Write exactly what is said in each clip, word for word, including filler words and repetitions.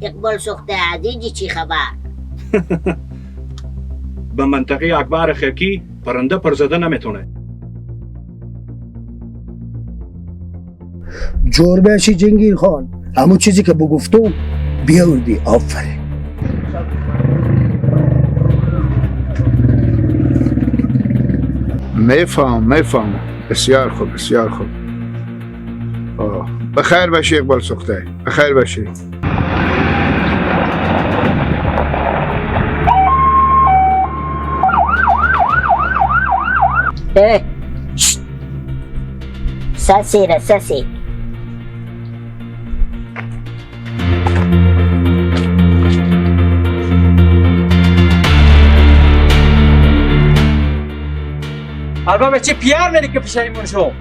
اقبال سوخته، از اینجی چی خبر؟ به منطقهٔ اکبر خرکی پرنده پر زده نمیتونه. جور باشی جنگیر خان، همون چیزی که بگفتم بیاوردی. آفرین. می‌فهم، می‌فهم. بسیار خوب، بسیار خوب. آه. بخیر باشی اقبال سوخته. بخیر باشی. اه. شت. سسی را سسی. البته چی پیار نری که پشیمون شو.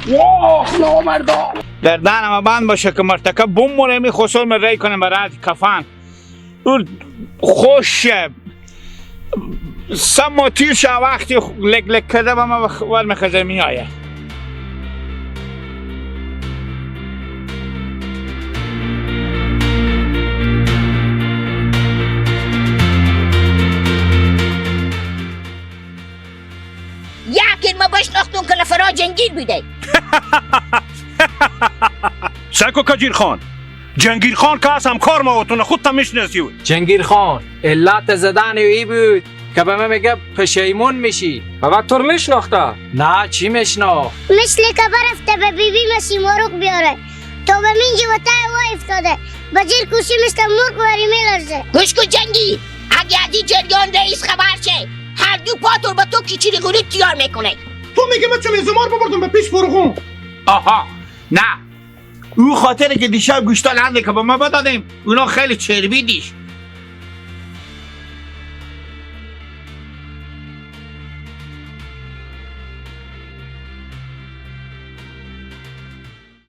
واه، نامردا. گردن ما بند باشه که مرتکب بمره، می خسور من ری کنم برای کفن. او خوشه. سم و تیر شه وقتی لک لک کرده با ما ور مخزه میایه. یکین ما بشناختون که لفرا جنگیر بیده. سکو کجیر خان. جنگیر خان که از همکار ما وتونه خود تا می‌شناسی بود. جنگیر خان، علت زدن ای بود که به من میگه پشیمون می‌شی. بابا تو رو می‌شناخته؟ نه، چی می‌شناخت؟ مثل که برفته به بی بی مسی ماروق بیاره. تا به مینجی و ته هوا افتاده. به زیر کوشی مثل مرغ وری می‌لرزه. گوش کن جنگیر، اگه از این جریان رئیس خبر شه، هر دو پاتور به تو کیچیری گلوت تیار می‌کنه. تو میگه من چون زمار ببردم به پیش فرغون. آها، نه. او خاطره که دیشب گوشتا لنده که به ما بدادیم، اونا خیلی چربی دیش.